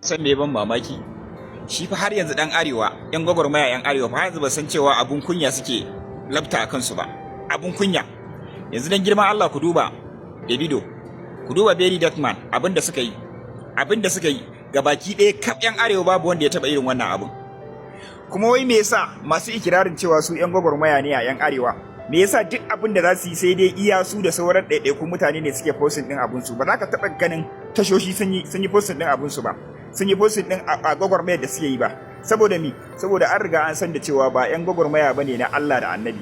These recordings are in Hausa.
San me ban mamaki? Shi fa har yanzu dan Arewa, yan gwagwarmaya yan Arewa fa har yanzu ba san cewa abun kunya suke lafta a kansu ba. Abun kunya. Yanzu dan girman Allah ku duba Davido, ku duba Very Dark Man, abin da suka yi. Abin da suka yi gabaki ɗaya kaf yan Arewa babu wanda ya taɓa irin wannan abun. Kuma wai me yasa masu ikirarin cewa su yan gwagwarmaya ne a yan Arewa, me yasa duk abin da za su yi sai dai iya su da sauran ɗaiɗaikun mutane ne suke posting ɗin abun su? Ba za ka taɓa ganin tashoshi sun yi posting ɗin abun su ba, sun yi posting ɗin a gwagwarmayar da suke yi ba. Saboda mi? Saboda an riga an san da cewa ba yan gwagwarmaya bane na Allah da Annabi.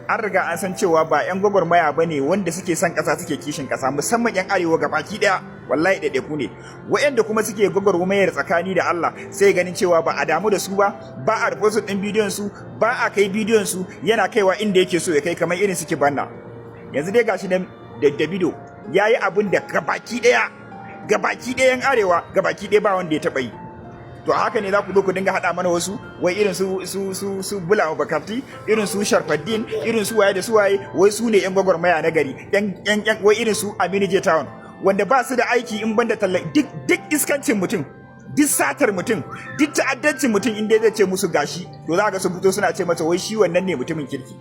An riga an san cewa ba yan gwagwarmaya bane wanda suke son ƙasa, suke kishin ƙasa, musamman yan Arewa gabaki ɗaya. Wallahi ɗaiɗaiku ne. Waɗanda kuma suke gwagwarmayar tsakani da Allah, sai ganin cewa ba a damu da su ba, ba a repost ɗin bidiyon su, ba a kai bidiyon su yana kaiwa inda yake so ya kai, kamar irin suke banna. Yanzu dai gashi nan da Davido yayi abin da gabaki ɗaya, gabaki ɗaya yan Arewa gabaki ɗaya ba wanda ya taɓa yi. To a haka ne za ku zo ku dinga haɗa mana wasu wai irin su Bulama Bukarti, irin su Sharfaddin, irin su waye da su waye, wai su ne yan gwagwarmaya na gari, yan wai irin su Aminu J Town, wanda ba su da aiki in banda talla. Duk iskancin mutum, duk satar mutum, duk ta'addancin mutum, in dai zai ce musu gashi, to za ga sun fito suna ce masa wai shi wannan ne mutumin kirki.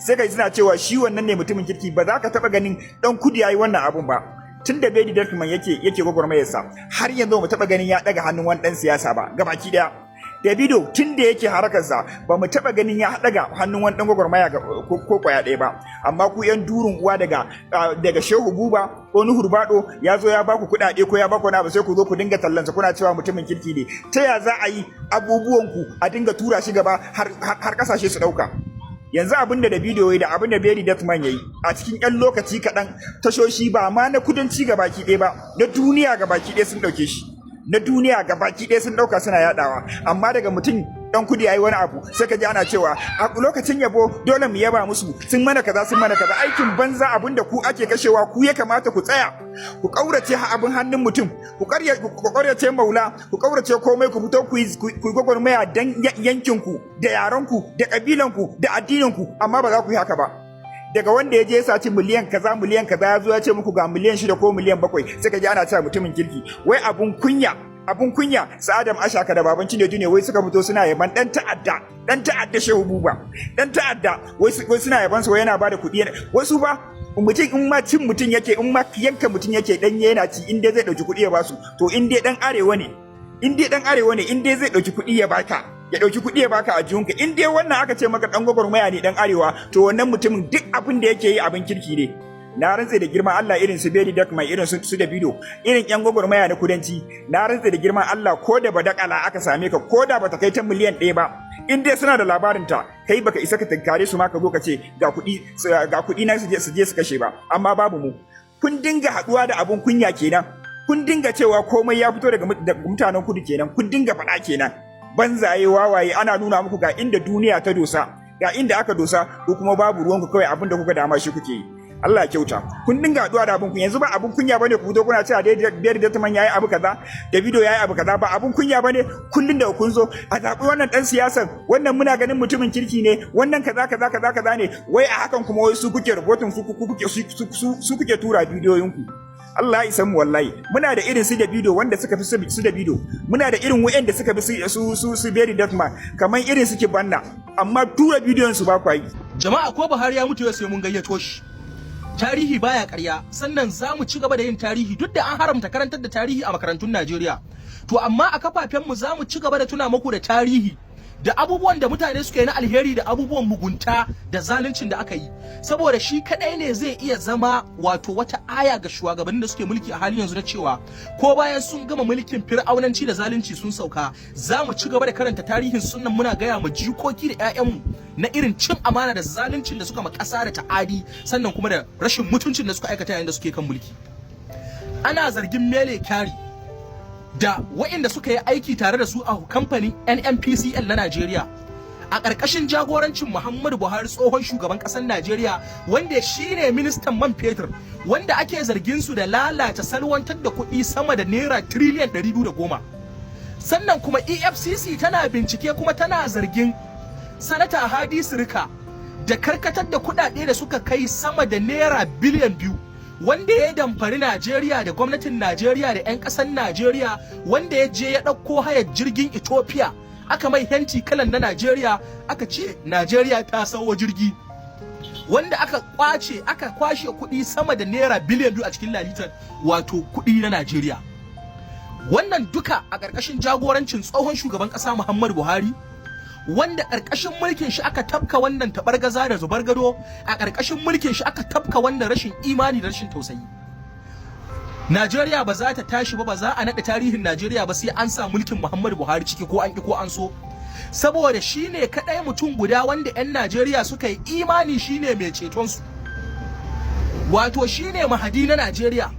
Sai kai suna cewa shi wannan ne mutumin kirki. Ba za ka taba ganin dan Kudu yayi wannan abun ba. Tun da Very Dark Man yake gwagwarmayarsa, har yanzu mu taba ganin ya daga hannun wani dan siyasa ba gabaki daya. Davido, tun da yake harakarsa, ba mu taba ganin ya daga hannun wani dan gwagwarmaya ko kwaya ɗaya ba. Amma ku yan durun uwa, daga Shehu Buba ko Nuhu Ribadu ya zo ya baku kuɗaɗe ko ya baku wani abu, sai ku zo ku dinga tallansa, kuna cewa mutumin kirki ne. Ta ya za a yi abubuwan ku a dinga tura shi gaba har kasashe su ɗauka? Yanzu abin da Davido yayi da abin da Very Dark Man yayi a cikin yan lokaci kaɗan, tashoshi ba ma na kudanci gabaki ɗaya ba, na duniya gabaki ɗaya sun ɗauke shi. Na duniya gabaki ɗaya sun ɗauka suna yaɗawa. Amma daga mutum ɗan Kudu yayi wani abu, sai ka ji ana cewa a lokacin yabo dole mu yaba musu, sun mana kaza, sun mana kaza. Aikin banza. Abin da ku ake kashewa, ku ya kamata ku tsaya ku kaurace abin hannun mutum, ku kaurace maula, ku kaurace komai, ku fito ku yi gwagwarmaya dan yankin ku da yaran ku da kabilan ku da addinin ku. Amma ba za ku yi haka ba. Daga wanda ya je ya saci miliyan kaza, miliyan kaza, ya zo ya ce muku ga miliyan 6 ko miliyan 7, sai ka ji ana cewa mutumin kirki. Wai abun kunya, abun kunya, su Adam Ashaka da baban Cinedu ne wai suka fito suna yaban dan ta'adda, dan ta'adda Shehu Buba, dan ta'adda. Wai suna yaban sa, wai yana bada kuɗi. Wasu ba mutum, in ma cin mutum yake, in ma yanka mutum yake dan yana ci, in dai zai dauki kuɗi ya basu, to in dai dan Arewa ne, in dai dan Arewa ne, in dai zai dauki kuɗi ya baka, ya dauki kuɗi ya baka a jihunka, in dai wannan aka ce maka dan gwagwarmaya ne dan Arewa, to wannan mutumin duk abin da yake yi abin kirki ne. Na rantse da girman Allah, irin su Very Dark Man, irin su Davido, irin yan gwagwarmaya na kudanci, na rantse da girman Allah, ko da badakala aka same ka, ko da bata kai ta miliyan 1 ba, in dai suna da labarin ta, kai baka isa ka tunkare su ma ka zo ka ce ga kuɗi, ga kuɗi na, su je su kashe ba. Amma babu mu. Kun dinga haɗuwa da abun kunya kenan. Kun dinga cewa komai ya fito daga mutanen Kudu kenan. Kun dinga faɗa kenan. Banzaye, wawaye. Ana nuna muku ga inda duniya ta dosa, ga inda aka dosa, ko kuma babu ruwanku, kawai abin da kuka dama shi kuke yi. Allah ya kyauta. Kun dinga haɗuwa da abun kunya. Yanzu ba abun kunya bane ku fito kuna cewa Very Dark Man yayi abu kaza, Davido yayi abu kaza? Ba abun kunya bane kullun da kun zo a zaɓi wannan dan siyasan, wannan muna ganin mutumin kirki ne, wannan kaza kaza kaza kaza ne. Wai a hakan kuma wai su kuke reporting, su kuke tura bidiyoyin ku. Allah ya isa mu. Wallahi muna da irin su Davido wanda suka fi su Davido, muna da irin wa'anda suka fi su Very Dark Man, kamar irin suke banna, amma tura bidiyon su ba kwa yi. Jama'a, ko Buhari ya mutu yau, sai mun gayyato shi. Tarihi baya ƙarya. Sannan za mu ci gaba da yin tarihi, duk da an haramta karantar da tarihi a makarantun Najeriya. To amma a kafafen mu za mu ci gaba da tuna muku da tarihi, da abubuwan da mutane suka yi na alheri, da abubuwan mugunta da zaluncin da aka yi, saboda shi kadai ne zai iya zama wato wata aya ga shugabannin da suke mulki a halin yanzu, na cewa ko bayan sun gama mulkin fir'aunanci da zalunci sun sauka, za mu ci gaba da karanta tarihin sunan, muna gaya mu jikoki da 'ya'yanmu na irin cin amana da zaluncin da suka ma ƙasa da ta'adi, sannan kuma da rashin mutuncin da suka aikata yayin da suke kan mulki. Ana zargin Mele Kyari da waɗanda suka yi aiki tare da su a kamfanin NNPCL na Najeriya a ƙarƙashin jagorancin Muhammadu Buhari, tsohon shugaban ƙasar Najeriya, wanda shi ne ministan man fetur, wanda ake zargin su da lalata, salwantar da kuɗi sama da naira tiriliyan 210. Sannan kuma EFCC tana bincike, kuma tana zargin Sanata Hadi Sirika da karkatar da kuɗaɗe da suka kai sama da naira biliyan 2. Wanda ya damfari Najeriya da gwamnatin Najeriya da 'yan ƙasar Najeriya, wanda ya je ya ɗauko hayar jirgin Ethiopia, aka mai fenti kalan na Najeriya, aka ce Najeriya ta sawo jirgi, wanda aka kwace, aka kwashe kuɗi sama da naira biliyan 2 a cikin lalitar, wato kuɗi na Najeriya. Wannan duka a ƙarƙashin jagorancin tsohon shugaban ƙasa Muhammadu Buhari, wanda ƙarƙashin mulkin shi aka tafka wannan tabargaza da zubar gado, a ƙarƙashin mulkin shi aka tafka wannan rashin imani da rashin tausayi. Najeriya ba za ta tashi ba, ba za a naɗa tarihin Najeriya ba sai an sa mulkin Muhammadu Buhari ciki, ko an ƙi ko an so, saboda shi ne kaɗai mutum guda wanda 'yan Najeriya suka yi imani shine mai cetonsu, wato shine mahadi na Najeriya,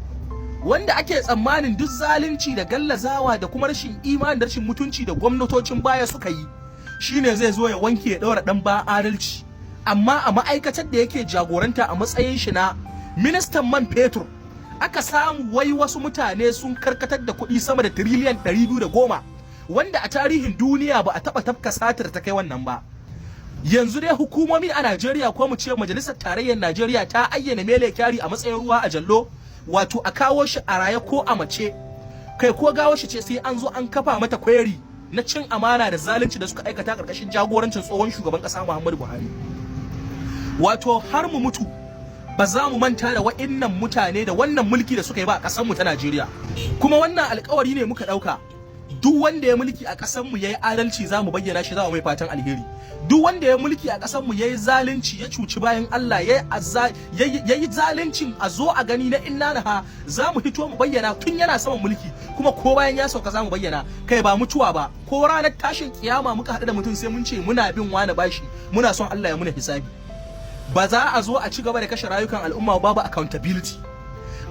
wanda ake tsammanin duk zalunci da gallazawa da kuma rashin imani da rashin mutunci da gwamnatocin baya suka yi, shine zai zo ya wanke, ya ɗaura ɗan ba adalci. Amma a ma'aikatar da yake jagoranta a matsayin shi na ministan man fetur, aka samu wai wasu mutane sun karkatar da kuɗi sama da tiriliyan 210, wanda a tarihin duniya ba a taɓa tafka satar ta kai wannan ba. Yanzu dai hukumomi a Najeriya, ko mu ce Majalisar Tarayyar Najeriya, ta ayyana Mele Kyari a matsayin ruwa a jallo, wato a kawo shi a raye ko a mace, kai ko gawo shi ce, sai an zo an kafa mata kweri na cin amana da zalunci da suka aikata karkashin jagorancin tsohon shugaban kasa Muhammadu Buhari. Wato har mu mutu ba za mu manta da wa'innan mutane da wannan mulki da suka yi ba a ƙasar mu ta Najeriya. Kuma wannan alkawari ne muka ɗauka: duk wanda ya mulki a ƙasar mu yayi adalci, za mu bayyana shi, za mu mai fatan alheri. Duk wanda ya mulki a ƙasar mu yayi zalunci, ya cuci bayan Allah, yayi zaluncin a zo a gani na inna naha, za mu hito mu bayyana tun yana saman mulki, kuma ko bayan ya sauka za mu bayyana. Kai, ba mutuwa ba, ko ranar tashin kiyama muka haɗu da mutum, sai mun ce muna bin wani bashi, muna son Allah ya muna hisabi. Ba za a zo a ci gaba da kashe rayukan al'umma babu accountability.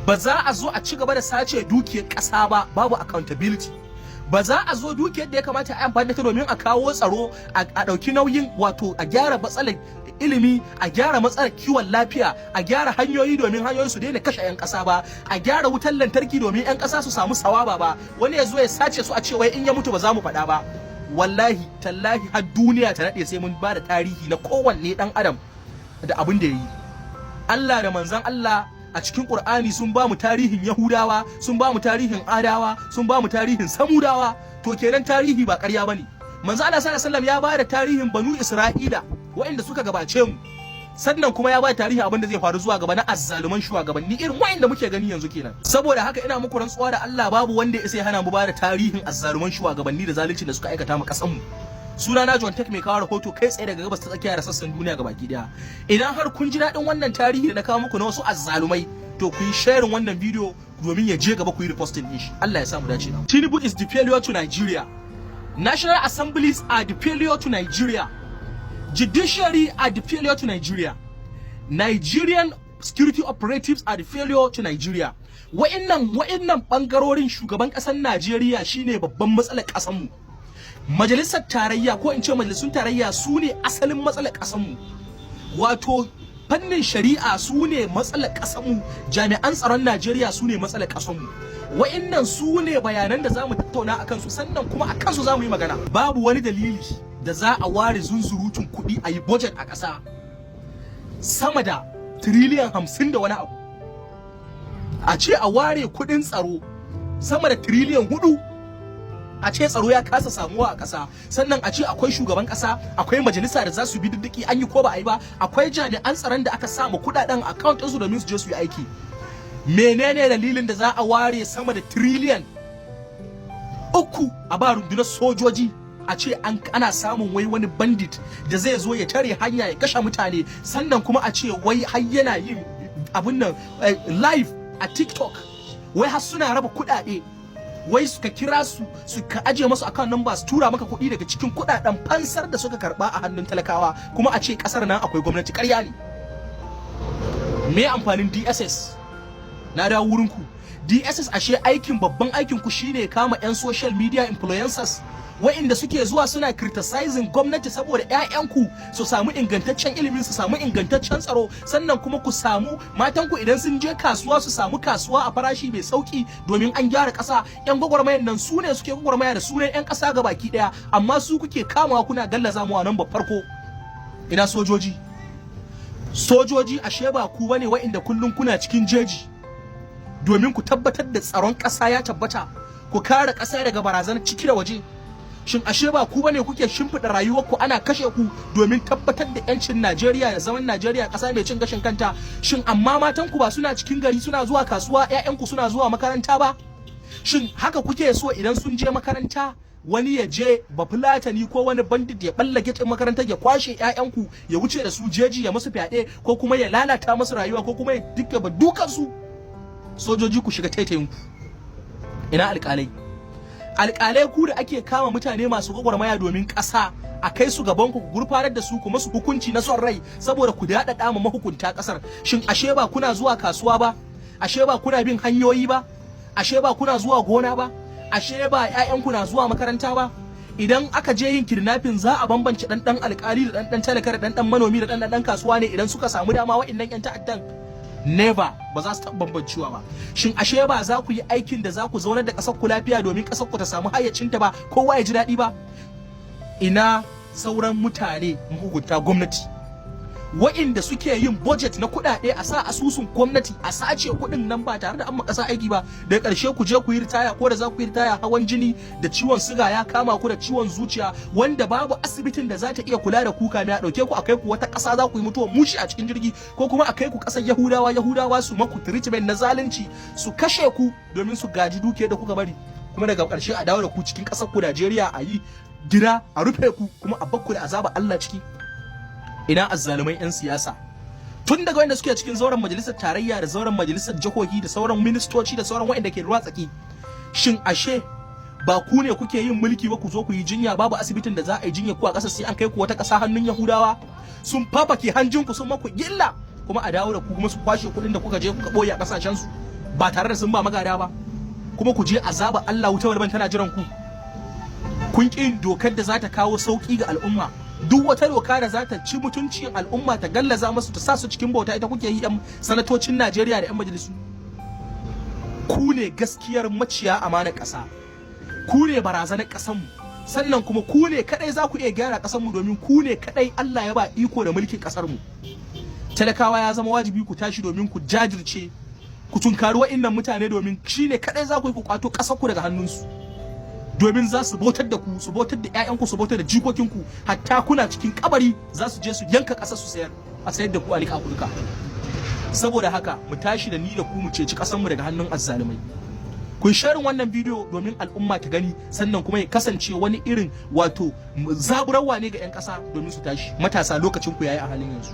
Ba za a zo a ci gaba da sace dukiyar ƙasa ba babu accountability. Ba za a zo dukiyar da ya kamata a yi amfani da ta domin a kawo tsaro, a ɗauki nauyin, wato a gyara matsalar ilimi, a gyara matsalar kiwon lafiya, a gyara hanyoyi domin hanyoyi su daina kashe 'yan ƙasa ba, a gyara wutar lantarki domin 'yan ƙasa su samu sawaba ba, wani ya zo ya sace su, a ce wai in ya mutu ba za mu faɗa ba. Wallahi tallahi, har duniya ta naɗe, sai mun ba da tarihi na kowanne ɗan adam da abin da ya yi. Allah da manzan Allah a cikin Qur'ani sun ba mu tarihin Yahudawa, sun ba mu tarihin Adawa, sun ba mu tarihin Samudawa. To kenan tarihi ba ƙarya bane. Manzo Allah sallallahu alaihi wasallam ya ba da tarihin Banu Isra'ila waɗanda suka gabace mu, sannan kuma ya ba da tarihin abin da zai faru zuwa gaba na azzaluman shugabanni irin waɗanda muke gani yanzu kenan. Saboda haka ina muku rantsuwa da Allah, babu wanda ya isa ya hana mu ba da tarihin azzaluman shugabanni da zalunci da suka aikata mu kasan mu. Suna na John Tech, mai kawo rahoto kai tsaye daga Gabas ta Tsakiya da sassan duniya gabaki daya. Idan har kun ji daɗin wannan tarihi da na kawo muku na wasu azzalumai, to ku yi sharing wannan bidiyo domin ya je gaba, ku yi reposting din shi. Allah ya sa mu dace. Tinubu is the failure to Nigeria. National assemblies are the failure to Nigeria. Judiciary are the failure to Nigeria. Nigerian security operatives are the failure to Nigeria. Wa'innan bangarorin shugaban ƙasar Najeriya shine babban matsalar ƙasar mu. Majalisar tarayya, ko in ce majalisun tarayya, su ne asalin matsalar ƙasar mu. Wato fannin shari'a su ne matsalar ƙasar mu. Jami'an tsaron Najeriya su ne matsalar ƙasar mu. Wa'innan su ne bayanan da za mu tattauna a kansu, sannan kuma a kansu za mu yi magana. Babu wani dalili da za a ware zunzurutun kuɗi a yi budget a ƙasa sama da tiriliyan 50 da wani abu, a ce a ware kuɗin tsaro sama da tiriliyan 4, a ce tsaro ya kasa samuwa a ƙasa, sannan a ce akwai shugaban ƙasa, akwai majalisa da za su bi diddiki an yi ko ba a yi ba, akwai jami'an tsaron da aka samu kuɗaɗen account ɗinsu domin su je su yi aiki. Menene dalilin da za a ware sama da tiriliyan 3 a ba rundunar sojoji, a ce ana samun wai wani bandit da zai zo ya tare hanya ya kashe mutane, sannan kuma a ce wai har yana yin abun nan live a TikTok, wai har suna raba kuɗaɗe, wai suka kira su, suka aje masu account number, su tura maka kuɗi daga cikin kuɗaɗen fansar da suka karba a hannun talakawa, kuma a ce ƙasar nan akwai gwamnati? Ƙarya ne. Me amfanin DSS? Na dawo wurin ku DSS. Ashe aikin, babban aikin ku shine kama 'yan social media influencers wa'inda suke zuwa suna criticizing gwamnati, saboda 'ya'yanku su samu ingantaccen ilimin, su samu ingantaccen tsaro, sannan kuma ku samu matanku idan sun je kasuwa su samu kasuwa a farashi mai sauki domin an gyara ƙasa. 'Yan gwagwarmayan nan su ne suke gwagwarmaya da sunan 'yan ƙasa ga baki ɗaya, amma su kuke kamawa kuna gallaza mu a nan farko. Ina sojoji? Sojoji, ashe ba ku bane wa'inda kullum kuna cikin jeji? Domin ku tabbatar da tsaron ƙasa ya tabbata, ku kare ƙasa daga barazanar ciki da waje. Shin ashe ba ku bane kuke shimfiɗa rayuwarku ana kashe ku domin tabbatar da 'yancin Najeriya da zaman Najeriya ƙasa mai cin gashin kanta? Shin amma matanku ba suna cikin gari suna zuwa kasuwa, 'ya'yanku suna zuwa makaranta ba? Shin haka kuke so idan sun je makaranta, wani ya je, Bafulatani ko wani bandit, ya balla gate makarantar, ya kwashe 'ya'yanku, ya wuce da su jeji, ya musu fyaɗe, ko kuma ya lalata musu rayuwa, ko kuma ya duka ba dukansu? Sojoji, ku shiga taitayinku. Ina alƙalai? Alƙalai, ku da ake kama mutane masu gwagwarmaya domin ƙasa, a kai su gaban ku, gurfanar da su, ku masu hukunci na son rai saboda ku daɗaɗa ma mahukunta ƙasar. Shin ashe ba kuna zuwa kasuwa ba? Ashe ba kuna bin hanyoyi ba? Ashe ba kuna zuwa gona ba? Ashe ba 'ya'yanku na zuwa makaranta ba? Idan aka je yin kidnapping, za a bambance dan dan alƙali da dan dan talaka da dan dan manomi da dan dan kasuwa ne idan suka samu dama, wa'annan 'yan ta'addan? Never, ba za su taɓa bambancewa ba. Shin ashe ba za ku yi aikin da za ku zaunar da ƙasar ku lafiya domin ƙasar ku ta samu hayyacinta ba, kowa ya ji daɗi ba? Ina sauran mutane, mahukunta gwamnati, wa'inda suke yin budget na kuɗaɗe a sa asusun gwamnati, a sace kuɗin nan ba tare da an ƙasa aiki ba? Da ƙarshe ku je ku yi ritaya, ko da za ku yi ritaya hawan jini da ciwon siga ya kama ku da ciwon zuciya, wanda babu asibitin da za ta iya kula da ku. Kamin a ɗauke ku a kai ku wata ƙasa, za ku yi mutuwar mushi a cikin jirgi, ko kuma a kai ku ƙasar Yahudawa, Yahudawa su maku treatment na zalunci, su kashe ku domin su gaji dukiyar da kuka bari. Kuma daga ƙarshe a dawo da ku cikin ƙasar ku Najeriya, a yi gida a rufe ku, kuma a bakku da azaba Allah ciki. Ina azzalumai 'yan siyasa, tun daga wanda suke cikin zauren majalisar tarayya da zauren majalisar jihohi da sauran ministoci da sauran waɗanda ke ruwa tsaki? Shin ashe ba ku ne kuke yin mulki ba, ku zo ku yi jinya, babu asibitin da za a yi jinya ku a ƙasar, sai an kai ku wata ƙasa hannun Yahudawa, sun fafake hanjin ku, sun maku illa, kuma a dawo da ku, kuma su kwashe kuɗin da kuka je kuka ɓoye a ƙasashen su ba tare da sun ba magada ba, kuma ku je azaba Allah, wuta walban tana jiran ku? Kun ƙi dokar da za ta kawo sauƙi ga al'umma. Duk wata doka da za ta ci mutuncin al'umma, ta gallaza musu, ta sa su cikin bauta, ita kuke yi. Yan sanatocin Najeriya da yan majalisu, ku ne gaskiyar maciya amanar ƙasa, ku ne barazanar ƙasarmu. Sannan kuma ku ne kadai za ku iya gyara ƙasarmu, domin ku ne kadai Allah ya ba iko da mulkin ƙasarmu. Talakawa, ya zama wajibi ku tashi domin ku jajirce, ku tunkari wa'innan mutane, domin shine kadai za ku yi ku kwato ƙasarku daga hannunsu, domin za su bautar da ku, su bautar da 'ya'yanku, su bautar da jikokinku, hatta kuna cikin kabari za su je su yanka ƙasar su sayar, a sayar da ku a liƙa kurka. Saboda haka mu tashi da ni da ku, mu ceci ƙasarmu daga hannun azzalumai. Kun sharing wannan bidiyo domin al'umma ta gani, sannan kuma ya kasance wani irin wato zaburarwa ne ga 'yan ƙasa domin su tashi. Matasa, lokacin ku yayi a halin yanzu.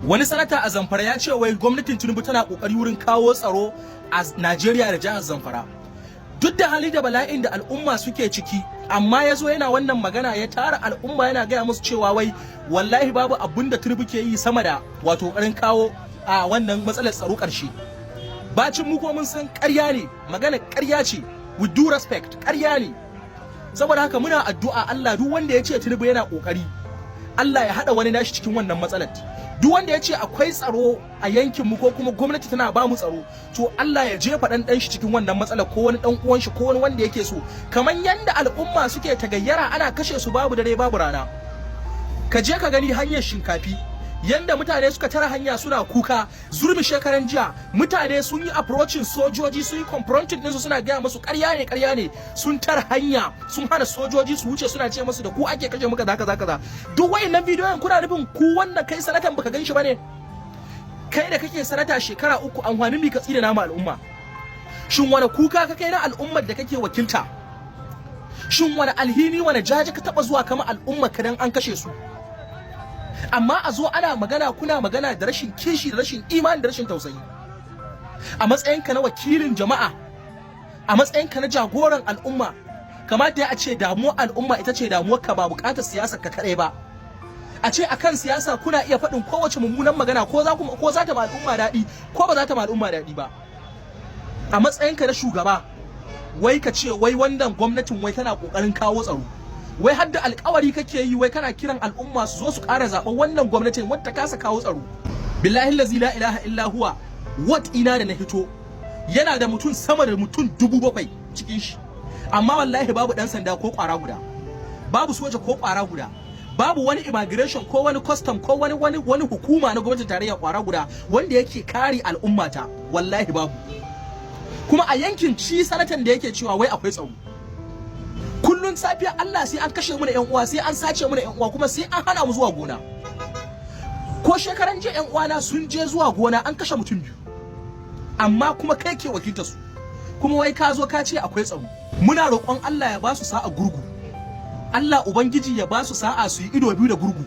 Wani sanata a Zamfara ya ce wai gwamnatin Tinubu tana kokari wurin kawo tsaro a Najeriya da jihar Zamfara, duk da hali da bala'in da al'umma suke ciki. Amma ya zo yana wannan magana, ya tara al'umma yana gaya musu cewa wai wallahi babu abun da Tinubu ke yi sama da wato ƙoƙarin kawo a wannan matsalar tsaro ƙarshe. Bacin mu ko mun san ƙarya ne, magana ƙarya ce, with due respect, ƙarya ne. Saboda haka muna addu'a Allah, duk wanda ya ce Tinubu yana ƙoƙari, Allah ya haɗa wani nashi cikin wannan matsalar. Duk wanda ya ce akwai tsaro a yankin mu, ko kuma gwamnati tana ba mu tsaro, to Allah ya jefa dan dan shi cikin wannan matsalar, ko wani dan uwan shi, ko wani wanda yake so. Kamar yanda al'umma suke tagayyara, ana kashe su babu dare babu rana. Ka je ka gani hanyar Shinkafi, yanda mutane suka tara hanya suna kuka. Zurmi shekaran jiya, mutane sun yi approaching sojoji, sun yi confronting ɗinsu, suna gaya musu ƙarya ne, ƙarya ne. Sun tara hanya, sun hana sojoji su wuce, suna ce musu da ku ake kashe muka, kaza kaza. Duk wayannan bidiyon, kuna nufin ku wannan kai sanatan baka gan shi bane? Kai da kake sanata shekara 3, amfanin mi ka tsira nama al'umma? Shin wani kuka ka kai na al'ummar da kake wakilta? Shin wani alhini, wani jaji ka taba zuwa kama al'ummar ka dan an kashe su? Amma a zo ana magana, kuna magana da rashin kishi, da rashin imani, da rashin tausayi. A matsayinka na wakilin jama'a, a matsayinka na jagoran al'umma, kamata ya a ce damuwar al'umma ita ce damuwar ka, ba bukatar siyasar ka kadai ba. A ce akan siyasa kuna iya faɗin kowace mummunan magana, ko za ta ma al'umma daɗi ko ba za ta ma al'umma daɗi ba. A matsayinka na shugaba, wai ka ce wai wannan gwamnatin wai tana kokarin kawo tsaro, wai hadda alkawari kake yi, wai kana kiran al'umma su zo su ƙara zaɓen wannan gwamnatin wadda ta kasa kawo tsaro. Billahi lazi la ilaha illa huwa, ward ina da na hito yana da mutum sama da mutum 7,000 cikin shi, amma wallahi babu dan sanda ko kwara guda, babu soja ko kwara guda, babu wani immigration ko wani custom ko wani hukuma na gwamnatin tarayya kwara guda wanda yake kare al'ummata. Wallahi babu. Kuma a yankin ci sanatan da yake cewa wai akwai tsaro. Kullun safiya Allah sai an kashe mu da yan uwa, sai an sace mu da yan uwa, kuma sai an hana mu zuwa gona. Ko shekaran jiya yan uwana sun je zuwa gona, an kashe mutum biyu. Amma kuma kai ke wakilta su, kuma wai ka zo ka ce akwai tsaro. Muna roƙon Allah ya ba su sa'a gurgu, Allah Ubangiji ya ba su sa'a su yi ido biyu da gurgu,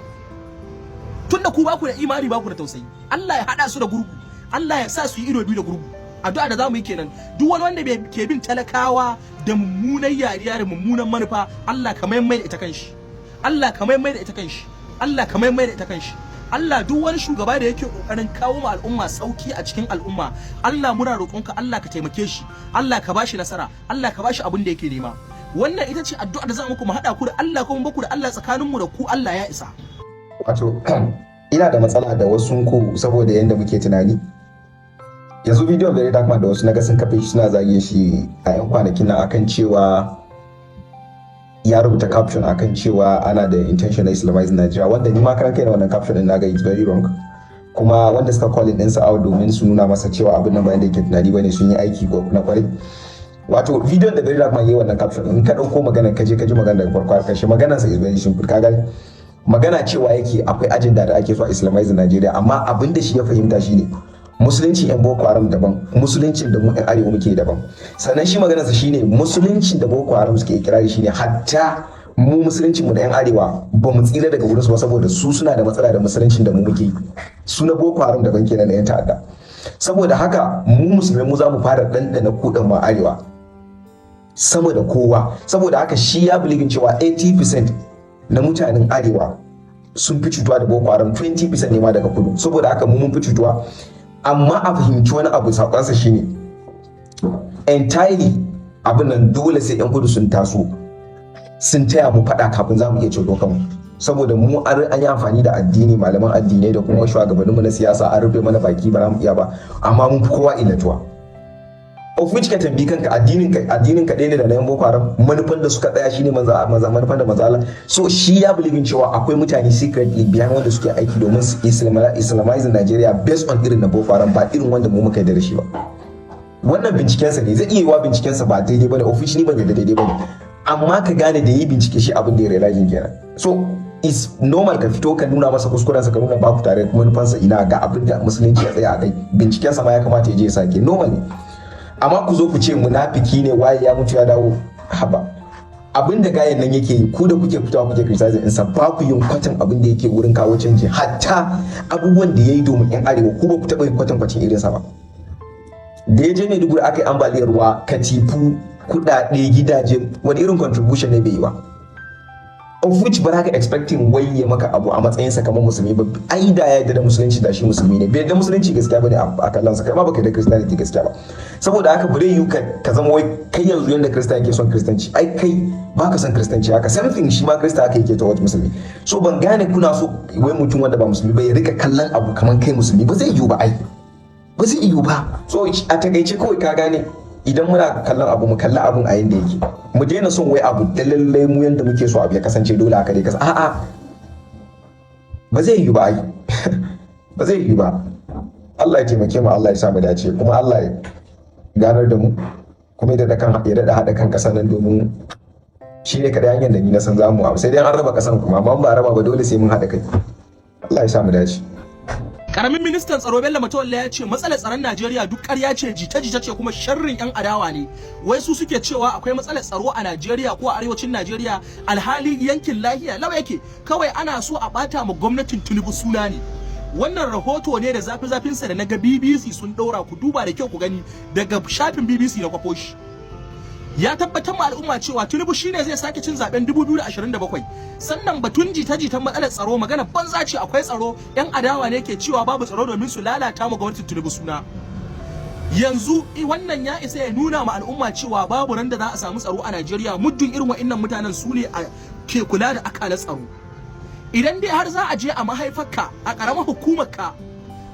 tunda ku ba ku da imani, ba ku da tausayi. Allah ya hada su da gurgu, Allah ya sa su yi ido biyu da gurgu. Addu'a da zamu yi kenan. Duk wani wanda ke bin talakawa da mummunan yariya da mummunan manufa, Allah ka mai da ita kanshi, Allah ka mai da ita kanshi, Allah ka mai da ita kanshi. Allah, duk wani shugaba da yake kokarin kawo ma al'umma sauki a cikin al'umma, Allah muna roƙonka, Allah ka taimake shi, Allah ka bashi nasara, Allah ka bashi abin da yake nema. Wannan ita ce addu'a da za mu kuma haɗa ku da Allah, kuma baku da Allah, tsakaninmu da ku Allah ya isa. Wato ina da matsala da wasu ku saboda yadda muke tunani. Yanzu bidiyon Very Dark Man da wasu naga sun kafe shi suna zage shi a yan kwanakin nan akan cewa ya rubuta caption akan cewa ana da intention na Islamizing Nigeria, wanda ni ma karan kai na wannan caption din naga it's very wrong. Kuma wanda suka calling ɗinsa out domin su nuna masa cewa abin nan ba yanda yake tunani bane, sun yi aiki ko na kwarai. Wato bidiyon da Very Dark Man yayi wannan caption, in ka ɗauko magana, ka je ka ji magana daga farko har ƙarshe, maganarsa is very simple. Ka gani, magana cewa yake akwai agenda da ake so a Islamizing Nigeria, amma abin da shi ya fahimta shine musulunci yan Boko Haram daban, musuluncin da mu yan arewa muke daban. Sannan shi maganarsa shine musuluncin da Boko Haram suke ikirari shine hatta mu musuluncin mu da yan arewa ba mu tsira daga wurinsu ba, saboda su suna da matsala da musuluncin da mu muke. Su na Boko Haram daban kenan da yan ta'adda. Saboda haka mu musulmai mu za mu fara ɗanɗana kuɗin ma arewa sama da kowa. Saboda haka shi ya believing cewa 80% na mutanen arewa sun fi cutuwa da Boko Haram, 20% ne ma daga kudu. Saboda haka mu mun fi cutuwa. Amma a fahimci wani abu, sakonsa shine entirely abin nan dole sai yan kudu sun taso sun taya mu faɗa kafin za mu iya ceto kanmu, saboda mu an yi amfani da addini, malaman addinai da kuma shugabanninmu na siyasa, an rufe mana baki, ba za mu iya ba, amma mun fi kowa illatuwa. Of which ka tambayi kanka, addinin ka ɗaya ne da na yan Boko Haram? Manufan da suka tsaya shine manza manza manufan da manzo Allah. So shi ya believe cewa akwai mutane secretly behind wanda suke aiki domin su Islamizing Nigeria based on irin na Boko Haram, ba irin wanda mu muka yarda da shi ba. Wannan bincikensa ne, zai iya yiwa bincikensa ba daidai bane. Officially ban yarda daidai bane, amma ka gane da yi bincike shi abin da ya realize kenan. So is normal ka fito ka nuna masa kuskurensa, ka nuna baku tare manufansa, ina ga abin da musulunci ya tsaya a kai. Bincikensa ma ya kamata ya je ya sake, normal ne. Amma ku zo ku ce munafiki ne, waye, ya mutu ya dawo. Haba, abin da gayan nan yake yi, ku da kuke fitowa kuke criticizing ɗinsa, ba ku yin kwatan abin da yake wurin kawo canji. Hatta abubuwan da ya yi domin yan arewa, ku ba ku taɓa yin kwatan kwacin irinsa ba. Da ya je Maiduguri aka yi ambaliyar ruwa, katifu, kuɗaɗe, gidaje, wani irin contribution ne bai yi ba? Of which ba za ka expecting wai ya maka abu a matsayinsa kamar musulmi ba. Ai da ya yarda da musulunci, da shi musulmi ne. Bai yarda musulunci gaskiya bane a kallon sa, kai ma baka yarda Christianity gaskiya ba. Saboda haka bare yiwu ka zama wai kai yanzu yanda Kirista yake son Kristanci, ai kai baka son Kristanci haka. Same thing, shi ma Kirista haka yake towards musulmi. So ban gane kuna so wai mutum wanda ba musulmi ba ya rika kallon abu kamar kai musulmi ba. Zai yiwu ba ai, ba zai yiwu ba. So a takaice kawai, ka gane, idan muna kallon abu, mu kalli abun a yanda yake. Mu daina son wai abu da lallai mu yanda muke so abu ya kasance dole haka dai kasa. A'a, ba zai yiwu ba ai, ba zai yiwu ba. Allah ya taimake mu, Allah ya sa mu dace, kuma Allah ya ganar da mu, kuma ya daɗa haɗa kan ƙasa nan, domin shi ne kaɗai hanyar da ni na san zamu abu. Sai dai an raba ƙasan kuma, amma ba a raba ba, dole sai mun haɗa kai. Allah ya sa mu dace. Karamin ministan tsaro Bello Matawalle ya ce matsalar tsaron Najeriya duk ƙarya ce, jita-jita ce, kuma sharrin 'yan adawa ne. Wai su suke cewa akwai matsalar tsaro a Najeriya ko a arewacin Najeriya, alhali yankin lahiya lau yake, kawai ana so a bata ma gwamnatin Tinubu suna ne. Wannan rahoto ne da zafi-zafinsa da naga BBC sun ɗora, ku duba da kyau ku gani, daga shafin BBC na kwafo shi. Ya tabbatar ma al'umma cewa Tinubu shine zai sake cin zaben 2027. Sannan batun jita-jitan matsalar tsaro magana banza ce, akwai tsaro, yan adawa ne ke cewa babu tsaro domin su lalata mu gwamnatin Tinubu suna. Yanzu wannan ya isa ya nuna ma al'umma cewa babu ran da za a samu tsaro a Najeriya muddin irin wa'annan mutanen su ne ke kula da akalar tsaro. Idan dai har za a je a mahaifarka, a ƙaramar hukumarka,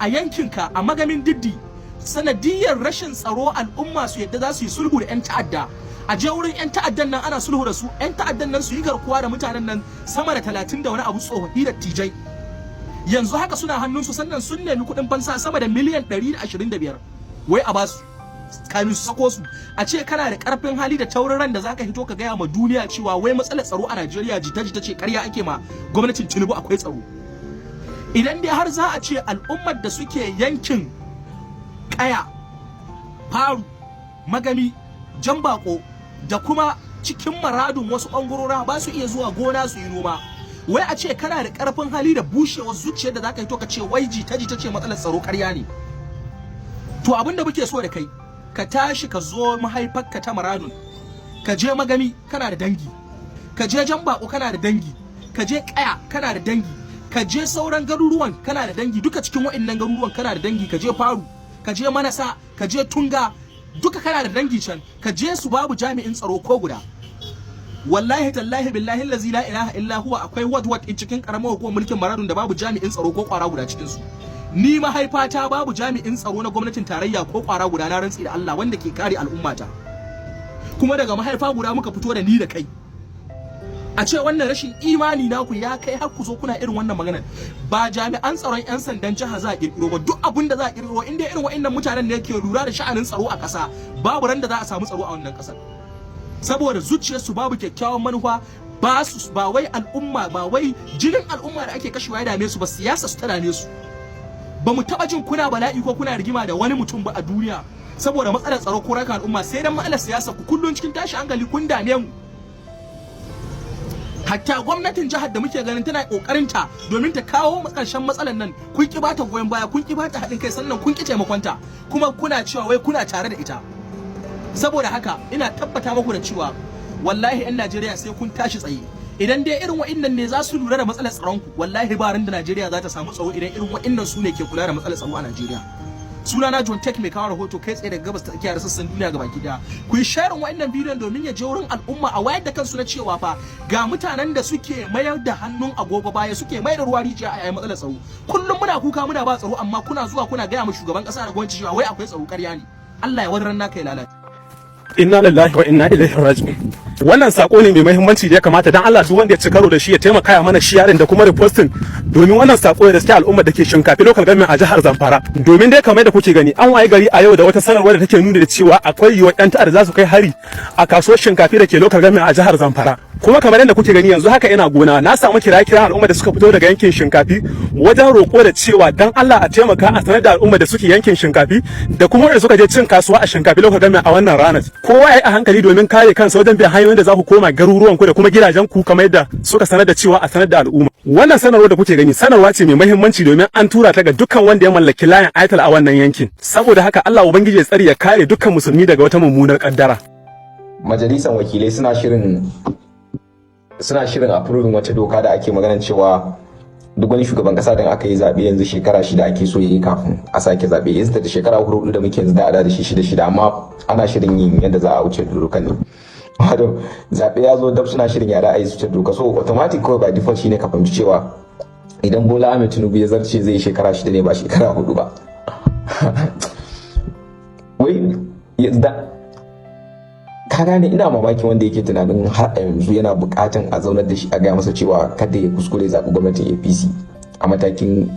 a yankinka, a Magamin Diddi, sanadiyar rashin tsaro al'umma su yadda za su yi sulhu da 'yan ta'adda, a je wurin 'yan ta'addan nan ana sulhu da su, 'yan ta'addan nan su yi garkuwa da mutanen nan sama da 30 da wani abu, tsofaffi da tijai, yanzu haka suna hannunsu, sannan sun nemi kuɗin fansa sama da miliyan 125 wai a basu. Kamin su sako su, a ce kana da karfin hali da taurin ran da zaka hito ka gaya ma duniya cewa wai matsalar tsaro a Najeriya jita-jita ce, ƙarya ake ma gwamnatin Tinubu, akwai tsaro. Idan dai har za a ce al'ummar da suke yankin Kaya, Faru, Magami, Jambako da kuma cikin Maradun, wasu ɓangarora ba su iya zuwa gona su yi noma, wai a ce kana da ƙarfin hali da bushewar zuciyar da zaka yi to ka ce wai jita jita ce, matsalar tsaro ƙarya ne, to abin da muke so da kai, ka tashi ka zo mahaifarka ta Maradun, ka je Magami kana da dangi, ka je Jambako kana da dangi, ka je Kaya kana da dangi, ka je sauran garuruwan kana da dangi, duka cikin wa'annan garuruwan kana da dangi, ka je Faru, ka je Manasa, ka je Tunga, duka kana da dangi can, ka je su, babu jami'in tsaro ko guda. Wallahi tallahi, billahi allazi la ilaha illa huwa, akwai ward ward in cikin karamar hukumar mulkin Maradun da babu jami'in tsaro ko kwara guda cikin su. Ni mahaifata babu jami'in tsaro na gwamnatin tarayya ko kwara guda, na rantsi da Allah, wanda ke kare al'ummata. Kuma daga mahaifa guda muka fito da ni da kai. A ce wannan rashin imani naku ya kai har ku zo kuna irin wannan maganar. Ba jami'an tsaron 'yan sandan jiha za a kirkiro ba, duk abin da za a kirkiro, inda irin wa'annan mutanen ne ke lura da sha'anin tsaro a ƙasa, babu ran da za a samu tsaro a wannan ƙasar, saboda zuciyarsu babu kyakkyawan manufa. Ba su ba wai al'umma, ba wai jinin al'umma da ake kashewa ya dame su ba, siyasa su ta dame su. Ba mu taba jin kuna bala'i ko kuna rigima da wani mutum ba a duniya saboda matsalar tsaro ko raka al'umma, sai dan matsalar siyasa ku. Kullun cikin tashi hankali, kun dame mu. Hatta gwamnatin jihar da muke ganin tana kokarin ta domin ta kawo karshen matsalar nan, kun ki bata goyon baya, kun ki bata haɗin kai, sannan kun ki taimakonta, kuma kuna cewa wai kuna tare da ita. Saboda haka ina tabbata muku da cewa wallahi 'yan Najeriya sai kun tashi tsaye. Idan dai irin wa'innan ne za su lura da matsalar tsaron ku, wallahi ba ran da Najeriya za ta samu tsaro idan irin wa'innan su ne ke kula da matsalar tsaro a Najeriya. Sunana John Tech, mai kawo rahoto kai tsaye daga Gabas ta Tsakiya da sassan duniya gabaki daya. Ku yi sharing wa'annan bidiyon domin ya je wurin al'umma, a wayar da kansu na cewa fa ga mutanen da suke mayar da hannun agogo baya, suke mayar da ruwa rijiya a yayin matsalar tsaro. Kullum muna kuka muna ba tsaro, amma kuna zuwa kuna gaya mu shugaban kasa da gwamnati cewa wai akwai tsaro. Ƙarya ne. Allah ya wadaran naka ya lalace. Inna lillahi wa inna ilaihi raji'un. Wannan sako ne mai muhimmanci da ya kamata dan Allah duk wanda ya ci karo da shi ya taimaka ya mana sharing da kuma reposting, domin wannan sako ya riske al'ummar da ke Shinkafi Local Government a jihar Zamfara. Domin dai kamar da kuke gani, an waye gari a yau da wata sanarwa da take nuna da cewa akwai yiwuwar yan ta'adda za su kai hari a kasuwar Shinkafi da ke local government a jihar Zamfara. Kuma kamar yadda kuke gani, yanzu haka ina gona, na samu kira kira al'umma da suka fito daga yankin Shinkafi wajen roƙo da cewa dan Allah a taimaka a sanar da al'umma da suke yankin Shinkafi da kuma wanda suka je cin kasuwa a Shinkafi Local Government a wannan ranar, kowa ya yi a hankali domin kare kansa wajen bin hanyoyin da za ku koma garuruwan ku da kuma gidajen ku, kamar yadda suka sanar da cewa a sanar da al'umma. Wannan sanarwar da kuke gani sanarwa ce mai muhimmanci, domin an tura ta ga dukkan wanda ya mallaki layin Airtel a wannan yankin. Saboda haka Allah Ubangiji ya tsare ya kare dukkan musulmi daga wata mummunar kaddara. Majalisar wakilai suna shirin approving wata doka da ake maganan cewa duk wani shugaban kasa da aka yi zaɓe yanzu, shekara 6 ake so yi kafin a sake zaɓe. Yanzu da shekara 4 da muke yanzu da a da shi shida shida, amma ana shirin yin yadda za a wuce dokan ne. Wato zaɓe ya zo dab, suna shirin yada a yi su wuce doka. So automatic kawai by default shine ka fahimci cewa idan Bola Ahmed Tinubu ya zarce, zai yi shekara 6 ne, ba shekara 4 ba. Wai da ka gane, ina mamakin wanda yake tunanin har a yanzu yana bukatan a zaunar da shi a gaya masa cewa kada ya kuskure zaɓi gwamnatin APC a matakin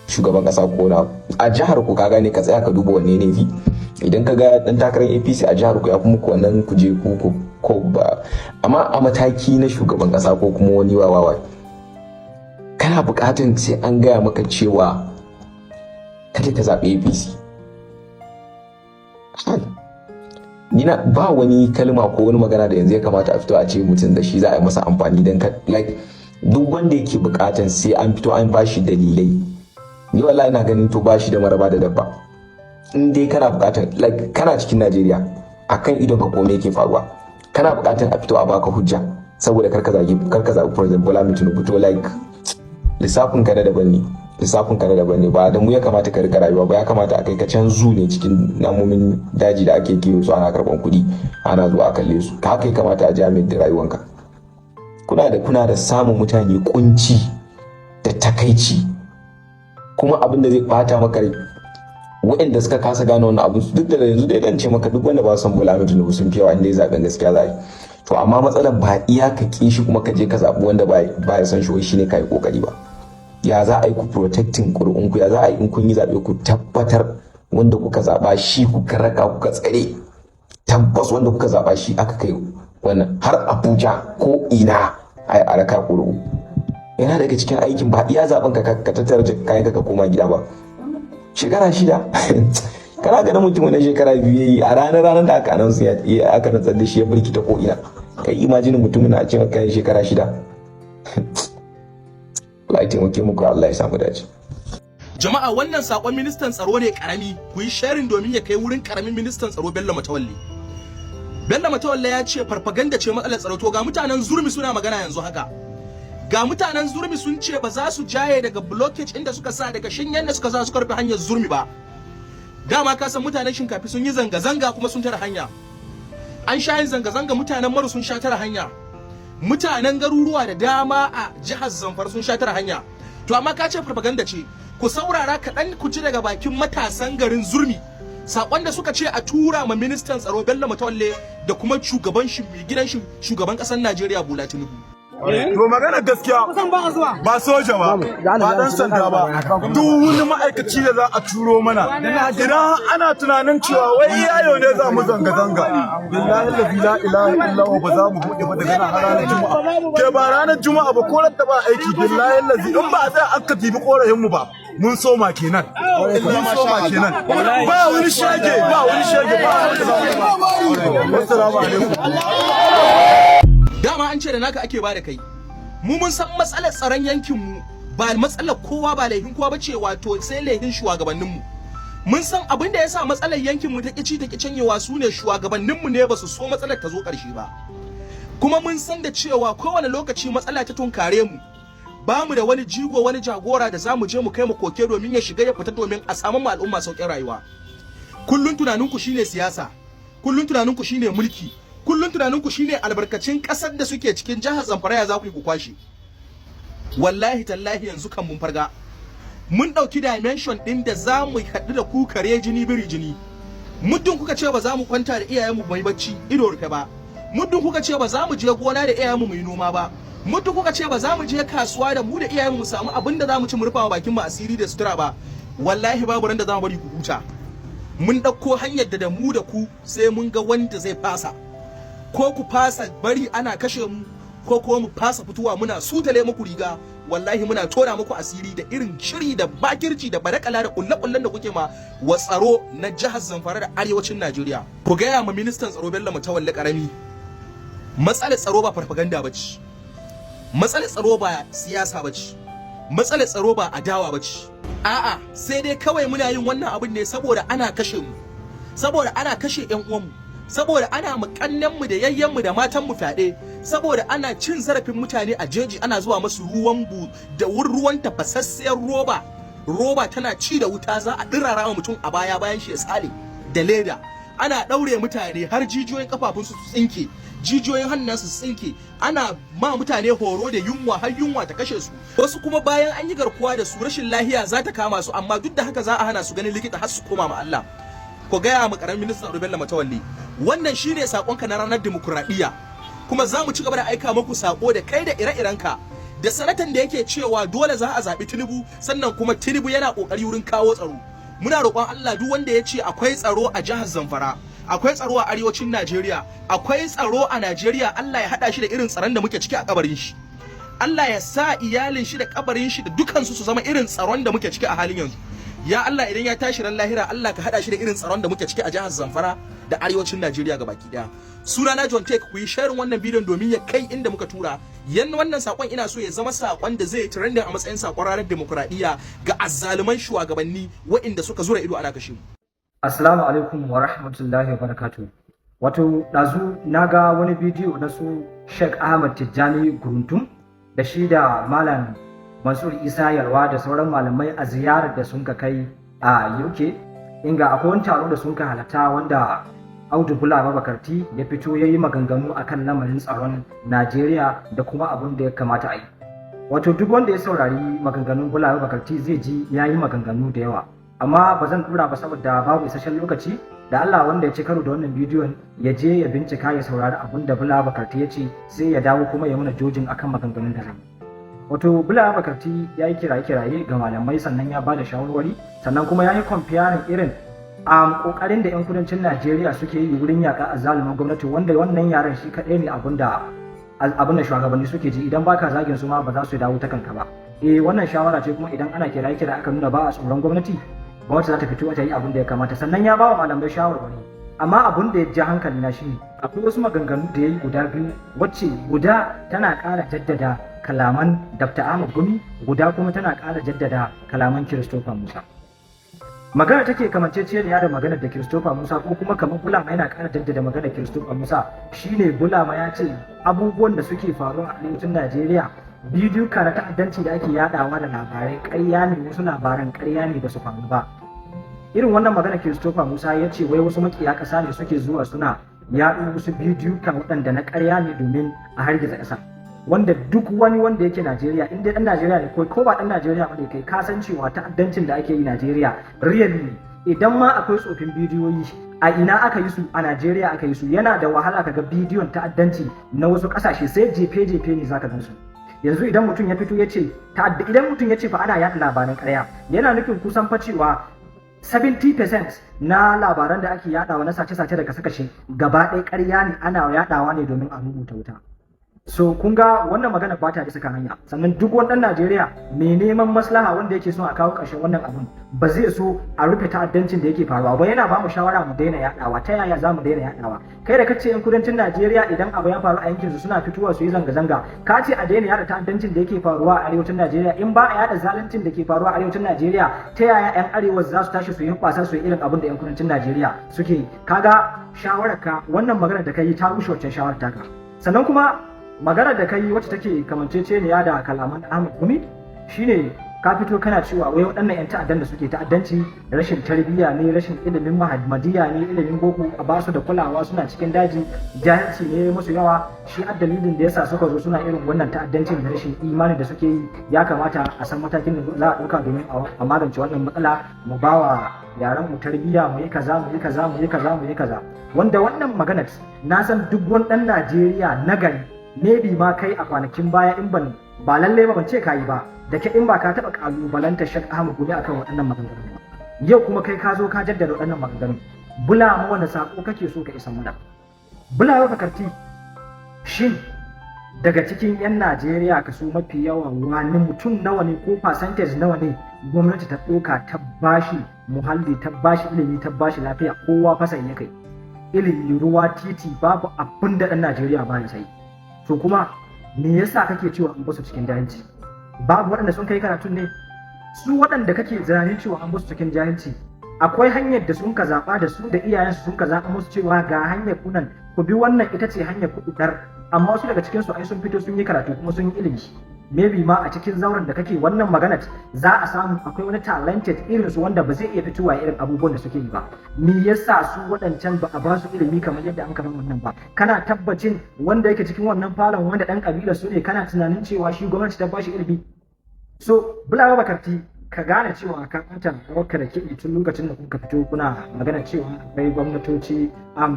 shugaban kasa ko na a jihar ku. Ka gane, ka tsaya ka duba wanne ne fi. Idan ka ga dan takarar APC a jihar ku ya fi muku wannan, ku je ku ko ba. Amma a mataki na shugaban kasa ko kuma wani wawawa, kana bukatan sai an gaya maka cewa kada ka zaɓi APC? Ni na ba wani kalma ko wani magana da yanzu ya kamata a fito a ce mutum da shi za a yi masa amfani don ka like duk wanda yake bukatan sai an fito an bashi dalilai, ni wallahi ina ganin to bashi da maraba da dabba. In dai kana bukatan, like, kana cikin Najeriya, akan idon ka komai yake faruwa, kana bukatan a fito a baka hujja saboda karka zagi President Bola Ahmed Tinubu, to like lissafin ka na daban ne, lissafin ka na daban ne. Ba da mu ya kamata ka rika rayuwa ba, ya kamata a kai ka can zoo ne, cikin namomin daji da ake kiwo su, ana karban kuɗi ana zuwa a kalle su. Ka haka ya kamata a jami'ar da rayuwanka. Kuna da samun mutane kunci da takaici. Kuma abin da zai bata maka rai, waɗanda suka kasa gane wannan abu, duk da yanzu dai dan ce maka duk wanda ba son Bola Ahmed Tinubu sun fi yawa inda ya zaben gaskiya za a yi. To amma matsalar ba iya ka ki shi kuma ka je ka zaɓi wanda ba ya son shi wai shine ka yi kokari ba. Ya za a yi ku protecting ƙuri'unku? Ya za a yi in kun yi zaɓe ku tabbatar Wanda kuka zaba shi kuka raka kuka tsare. Tabbas, wanda kuka zaba shi aka kai wannan har Abuja, ko ina ai a raka ƙuri'u. Yana daga cikin aikin, ba iya zaben ka ka tattara kayan ka koma gida ba. Shekara 6 kana ganin mutum na shekara 2 yayi, a ranar da aka announce ya aka rantsar da shi ya birkita ko ina. Kai, imagine mutumin a ce maka shekara 6. Allah ya taimake muku, Allah ya samu dace. Jama'a, wannan sakon ministan tsaro ne karami. Ku yi sharing domin ya kai wurin karamin ministan tsaro Bello Matawalle. Bello Matawalle ya ce farfaganda ce matsalar tsaro. To, ga mutanen Zurmi suna magana yanzu haka. Ga mutanen Zurmi sun ce ba za su jaye daga blockage inda suka sa, daga shingen da suka sa suka rufe hanyar Zurmi ba. Dama ka san mutanen Shinkafi sun yi zanga-zanga kuma sun tare hanya. An sha yin zanga-zanga, mutanen Maru sun sha tare hanya. Mutanen garuruwa da dama a jihar Zamfara sun sha tare hanya. To, amma ka ce farfaganda ce. Ku saurara kaɗan ku ji daga bakin matasan garin Zurmi sakon da suka ce a tura ma ministan tsaro Bello Matawalle da kuma shugaban shi, mai gidan shi, shugaban ƙasar Najeriya Bola Tinubu. To, magana gaskiya, ba soja ba, ba dan sanda ba, duk wani ma'aikaci da za a turo mana, idan ana tunanin cewa wai yayo ne za mu zanga-zanga, billahi la ilaha illallah, ba za mu buɗe ba daga nan har ranar Juma'a. Ke, ba ranar Juma'a ba, ko da ba aiki, billahi lazi in ba a tsaya aka dibi korafin mu ba, mun soma kenan, mun soma kenan. Ba wani shage, ba wani shage, ba wani. Assalamu alaikum. Dama an ce da naka ake bada kai. Mu mun san matsalar tsaron yankin mu ba matsalar kowa ba, laifin kowa bace, wato sai laifin shugabannin mu. Mun san abin da yasa matsalar yankin mu ta kici ta kicenyewa, su ne shugabannin mu ne ba su so matsalar ta zo karshe ba. Kuma mun san da cewa kowane lokaci matsala ta tunkare mu, ba mu da wani jigo, wani jagora da za mu je mu kai mu koke domin ya shiga ya fita domin a samu mu al'umma sauƙin rayuwa. Kullun tunaninku shine siyasa, kullun tunaninku shine mulki, kullun tunaninku shine albarkacin ƙasar da suke cikin jihar Zamfara ya za ku yi ku kwashe. Wallahi tallahi, yanzu kan mun farga, mun ɗauki dimension ɗin da za mu haɗu da ku kare jini biri jini. Muddin kuka ce ba za mu kwanta da iyayenmu mai bacci ido rufe ba, muddin kuka ce ba za mu je gona da iyayenmu mu yi noma ba, muddin kuka ce ba za mu je kasuwa da mu da iyayenmu mu samu abin da za mu ci mu rufa wa bakin mu asiri da sutura ba, wallahi babu ran da za mu bari ku huta. Mun ɗauko hanyar da mu da ku sai mun ga wanda zai fasa. Ko ku fasa bari ana kashe mu, ko kuma mu fasa fitowa muna sutale muku riga. Wallahi muna tona muku asiri da irin shiri da bakirci da badakala da kulle-kullen da kuke ma wa tsaro na jihar Zamfara da arewacin Najeriya. Ku gaya ma ministan tsaro Bello Matawalle karami, matsalar tsaro ba farfaganda bace, matsalar tsaro ba siyasa bace, matsalar tsaro ba adawa bace. A'a, sai dai kawai muna yin wannan abin ne saboda ana kashe mu, saboda ana kashe ƴan uwanmu, saboda ana mu da yayyenmu da matanmu fyaɗe, saboda ana cin zarafin mutane a jeji, ana zuwa masu ruwan bu da ruwan tafasassiyar roba, roba tana ci da wuta, za a ɗirara wa mutum a baya, bayan shi ya tsale da leda. Ana ɗaure mutane har jijiyoyin kafafunsu su tsinke, jijiyoyin hannunsu su tsinke. Ana ma mutane horo da yunwa har yunwa ta kashe su. Wasu kuma bayan an yi garkuwa da su, rashin lahiya za ta kama su, amma duk da haka za a hana su ganin likita har su koma ma Allah. Ku gaya ma karamin ministan Bello Matawalle, wannan shine sakonka na ranar dimokuraɗiyya. Kuma za mu ci gaba da aika muku sako da kai da ire-irenka da sanatan da yake cewa dole za a zaɓi Tinubu, sannan kuma Tinubu yana ƙoƙari wurin kawo tsaro. Muna roƙon Allah, duk wanda ya ce akwai tsaro a jihar Zamfara, akwai tsaro a arewacin Najeriya, akwai tsaro a Najeriya, Allah ya haɗa shi da irin tsaron da muke ciki a kabarin shi. Allah ya sa iyalin shi da kabarin shi da dukansu su zama irin tsaron da muke ciki a halin yanzu. Ya Allah, idan ya tashi ran lahira, Allah ka hada shi da irin tsaron da muke ciki a jihar Zamfara da arewacin Najeriya gabaki daya. Sunana John Take. Ku yi sharing wannan bidiyon domin ya kai inda muka tura. Yan wannan sakon ina so ya zama sakon da zai trending a matsayin sakon ranar demokradiyya ga azzaluman shugabanni waɗanda suka zura ido ana kashe mu. Assalamu alaikum wa rahmatullahi wa barakatuh. Wato ɗazu na ga wani bidiyo na su Sheikh Ahmad Tijjani Guruntum da shi da Malam Mansur Isa Yalwa da sauran malamai a ziyarar da sun ka kai a UK, inga akwai wani taro da sun ka halarta wanda Audu Bula Mabakarti ya fito ya yi maganganu akan lamarin tsaron Najeriya da kuma abin da ya kamata a yi. Wato duk wanda ya saurari maganganun Bula Mabakarti zai ji ya yi maganganu da yawa. Amma ba zan dura ba saboda babu isasshen lokaci. Da Allah, wanda ya ci karo da wannan bidiyon ya je ya bincika ya saurari abin da Bula Bakarti ya ce, sai ya dawo kuma ya muna judging akan maganganun da zan yi. Wato Bula Bakarti ya yi kiraye-kiraye ga malamai, sannan ya bada shawarwari, sannan kuma ya yi comparing irin A kokarin da 'yan kudancin Najeriya suke yi wurin yaƙa azzaluman gwamnati, wanda wannan yaren shi kaɗai ne abin da shugabanni suke ji, idan baka zagin su ma ba za su dawo ta kanka ba. Eh, wannan shawara ce. Kuma idan ana kira kira aka nuna ba a tsoron gwamnati, gwamnati za ta fito ta yi abin da ya kamata. Sannan ya ba wa malamai shawarwari, amma abin da ya ja hankali na shine akwai wasu maganganu da ya yi guda biyu, wacce guda tana ƙara jaddada kalaman Dr. Ahmad Gumi, guda kuma tana ƙara jaddada kalaman Christopher Musa. Magana take kamanceceniya da maganar da Christopher Musa, ko kuma kamar Bulama yana ƙara jaddada maganar Christopher Musa. Shine Bulama ya ce abubuwan da suke faruwa a arewacin Najeriya, bidiyo na ta'addanci da ake yadawa da labarai, ƙarya ne, wasu labaran ƙarya ne, ba su faru ba. Irin wannan magana Christopher Musa ya ce wai wasu makiya ƙasa ne suke zuwa suna yaɗo wasu bidiyo waɗanda na ƙarya ne domin a hargitsa ƙasa. Wanda duk wani wanda yake Najeriya, in dai ɗan Najeriya ne ko ba ɗan Najeriya ba ne, kai ka san cewa ta'addancin da ake yi Najeriya real ne. Idan ma akwai tsofin bidiyoyi, a ina aka yi su? A Najeriya aka yi su. Yana da wahala kaga bidiyon ta'addanci na wasu ƙasashe, sai jefe-jefe ne zaka gan su. Yanzu idan mutum ya fito ya ce, idan mutum ya ce fa ana yaɗa labaran ƙarya, yana nufin kusan fa cewa 70% na labaran da ake yadawa na sace-sace da kashe-kashe gaba ɗaya ƙarya ne, ana yadawa ne domin a rubuta wuta. So kun ga wannan magana ba ta bisa kan hanya. Sannan duk wani ɗan Najeriya mai neman maslaha, wanda yake son a kawo ƙarshen wannan abun, ba zai so a rufe ta'addancin da yake faruwa ba. Yana ba mu shawara mu daina yadawa. Ta yaya za mu daina yadawa, kai da kace yan kudancin Najeriya idan abu ya faru a yankin su suna fitowa su yi zanga-zanga? Ka ce a daina yada ta'addancin da yake faruwa a arewacin Najeriya. In ba a yada zaluncin da ke faruwa a arewacin Najeriya, ta yaya yan arewa za su tashi su yi kwasa su yi irin abin da yan kudancin Najeriya suke yi? Kaga shawararka, wannan magana da kai ta rushe wancan shawarar taka. Sannan kuma magana da kai wacce take kamanceceniya da kalaman Ahmad Gumi shine ka fito kana cewa wai waɗannan 'yan ta'addan da suke ta'addanci rashin tarbiyya ne, rashin ilimin Muhammadiyya ne, ilimin boko a basu da kulawa, suna cikin daji, jahilci ne musu yawa, shi a dalilin da yasa suka zo suna irin wannan ta'addancin da rashin imani da suke yi. Ya kamata a san matakin da za a ɗauka domin a magance wannan matsala, mu bawa yaran mu tarbiyya, mu yi kaza, mu yi kaza, mu yi kaza, mu yi kaza. Wanda wannan maganar na san duk wani ɗan Najeriya nagari, maybe ma kai a kwanakin baya, in ban ba lalle ba, ban ce kayi ba da ke, in ba ka taɓa ƙalubalantar Sheikh Ahmad Gumi akan waɗannan maganganun ba. Yau kuma kai ka zo ka jaddada waɗannan maganganun. Bulama, wanda sako kake so ka isa mana? Bulama Bukarti, shin daga cikin 'yan Najeriya kaso mafi yawa, wani mutum nawa ne ko percentage nawa ne gwamnati ta ɗauka ta bashi muhalli, ta bashi ilimi, ta bashi lafiya? Kowa fasa ya kai ilimi, ruwa, titi, babu abin da ɗan Najeriya ba ya sai. To kuma me yasa kake cewa an basu cikin jahilci? Babu waɗanda sun kai karatun ne? Su waɗanda kake tunanin cewa an basu cikin jahilci, akwai hanyar da sun ka zaɓa, da su da iyayensu sun ka zaɓa musu cewa ga hanyar kunan ku bi, wannan ita ce hanyar kuɗuɗar. Amma wasu daga cikinsu ai sun fito sun yi karatu kuma sun yi ilimi. Maybe ma a cikin zauren da kake wannan maganar za a samu akwai wani talented irin su wanda ba zai iya fitowa irin abubuwan da suke yi ba. Me yasa su waɗancan ba a ba su ilimi kamar yadda an kamar wannan ba? Kana tabbacin wanda yake cikin wannan falon, wanda ɗan ƙabilar su ne, kana tunanin cewa shi gwamnati ta ba shi ilimi? So Bulama Bukarti, ka gane cewa ka ɓata rawarka da kiɗi tun lokacin da kuka fito kuna magana cewa akwai gwamnatoci,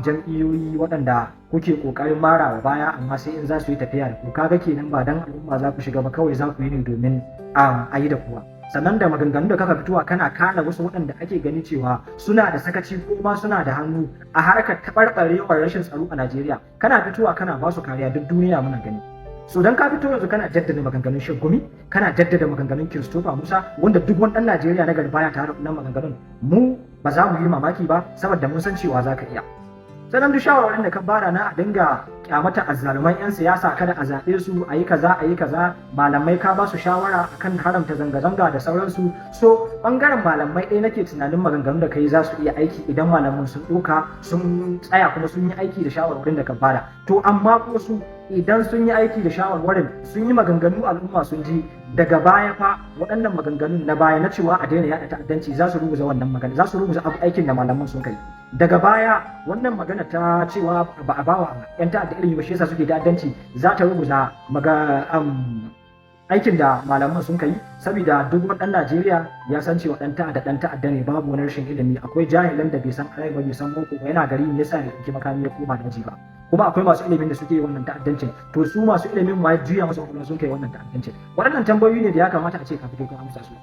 jam'iyyoyi waɗanda kuke ƙoƙarin mara wa baya, amma sai in za su yi tafiya da ku. Kaga kenan ba dan al'umma za ku shiga ba, kawai za ku yi ne domin a yi da kuwa. Sannan da maganganu da kaka fitowa kana kana wasu waɗanda ake gani cewa suna da sakaci ko ma suna da hannu a harkar taɓarɓarewar rashin tsaro a Najeriya, kana fitowa kana ba su kariya, duk duniya muna gani. So dan ka fito yanzu kana jaddada maganganun Sheikh Gumi, kana jaddada maganganun Christopher Musa, wanda duk wani dan Najeriya na gari baya tare da wannan maganganun, mu ba za mu yi mamaki ba, saboda mun san cewa za ka iya. Sannan duk shawarwarin da ka bada na a dinga kyamata azzaluman 'yan siyasa, kada a zaɓe su, a yi kaza, a yi kaza, malamai ka ba su shawara akan haramta zanga-zanga da sauransu. So bangaren malamai ɗaya nake tunanin maganganun da kai za su iya aiki idan malaman sun ɗauka sun tsaya kuma sun yi aiki da shawarwarin da ka bada. To amma kuma su idan sun yi aiki da shawarwarin, sun yi maganganu, al'umma sun ji, daga baya fa waɗannan maganganun na baya na cewa a daina yaɗa ta'addanci za su ruguza wannan magana, za su ruguza aikin da malaman sun kai. Daga baya wannan magana ta cewa ba a bawa 'yan ta'adda ilimi ba shi yasa suke ta'addanci za ta ruguza aikin da malaman sun kai, saboda duk wani ɗan Najeriya ya san cewa ɗan ta'adda ɗan ta'adda ne, babu wani rashin ilimi. Akwai jahilan da bai san arai ba, bai san boko ba, yana gari, me yasa ya ɗauki makami ya koma daji ba? Kuma akwai masu ilimin da suke wannan ta'addancin. To su masu ilimin ma juya musu kwakwalwa sun kai wannan ta'addancin? Waɗannan tambayoyi ne da ya kamata a ce ka fito ka amsa su.